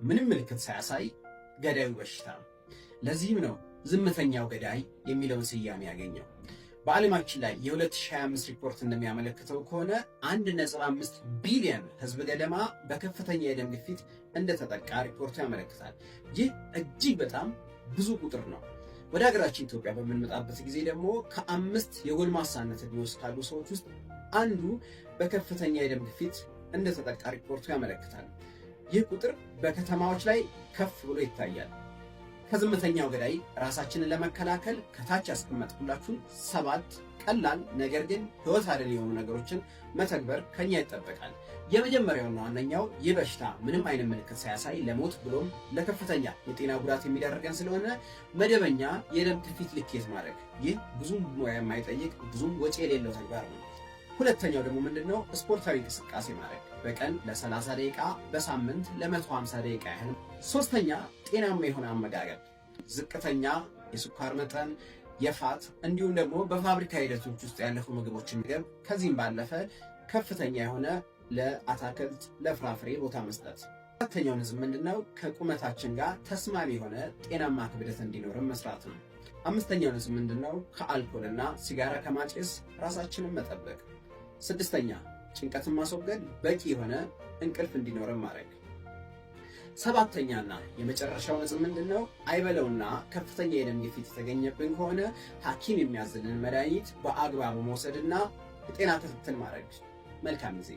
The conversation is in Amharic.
ምንም ምልክት ሳያሳይ ገዳዩ በሽታ ነው። ለዚህም ነው ዝምተኛው ገዳይ የሚለውን ስያሜ ያገኘው። በዓለማችን ላይ የ2025 ሪፖርት እንደሚያመለክተው ከሆነ 1.5 ቢሊዮን ሕዝብ ገደማ በከፍተኛ የደም ግፊት እንደተጠቃ ሪፖርቱ ያመለክታል። ይህ እጅግ በጣም ብዙ ቁጥር ነው። ወደ ሀገራችን ኢትዮጵያ በምንመጣበት ጊዜ ደግሞ ከ5 የጎልማሳነት ዕድሜ ውስጥ ካሉ ሰዎች ውስጥ አንዱ በከፍተኛ የደም ግፊት እንደተጠቃ ሪፖርቱ ያመለክታል። ይህ ቁጥር በከተማዎች ላይ ከፍ ብሎ ይታያል። ከዝምተኛው ገዳይ ራሳችንን ለመከላከል ከታች ያስቀመጥኩላችሁን 7 ቀላል ነገር ግን ሕይወት አድን የሆኑ ነገሮችን መተግበር ከኛ ይጠበቃል። የመጀመሪያውና ዋነኛው ይህ በሽታ ምንም አይነት ምልክት ሳያሳይ ለሞት ብሎም ለከፍተኛ የጤና ጉዳት የሚዳርገን ስለሆነ መደበኛ የደም ግፊት ልኬት ማድረግ፣ ይህ ብዙም ሙያ የማይጠይቅ ብዙም ወጪ የሌለው ተግባር ነው። ሁለተኛው ደግሞ ምንድነው? ስፖርታዊ እንቅስቃሴ ማድረግ በቀን ለ30 ደቂቃ፣ በሳምንት ለ150 ደቂቃ ያህል። ሶስተኛ፣ ጤናማ የሆነ አመጋገብ፣ ዝቅተኛ የስኳር መጠን፣ የ fat እንዲሁም ደግሞ በፋብሪካ ሂደቶች ውስጥ ያለፉ ምግቦችን ምግብ፣ ከዚህም ባለፈ ከፍተኛ የሆነ ለአታክልት ለፍራፍሬ ቦታ መስጠት። አራተኛው ነጥብ ምንድነው? ከቁመታችን ጋር ተስማሚ የሆነ ጤናማ ክብደት እንዲኖርም መስራት ነው። አምስተኛው ነጥብ ምንድነው? ከአልኮልና ሲጋራ ከማጨስ ራሳችንን መጠበቅ። ስድስተኛ፣ ጭንቀትን ማስወገድ፣ በቂ የሆነ እንቅልፍ እንዲኖርም ማድረግ። ሰባተኛና የመጨረሻው ነጥብ ምንድነው? አይበለውና ከፍተኛ የደም ግፊት የተገኘብን ከሆነ ሐኪም የሚያዝልን መድኃኒት በአግባቡ መውሰድና የጤና ክትትል ማድረግ። መልካም ጊዜ።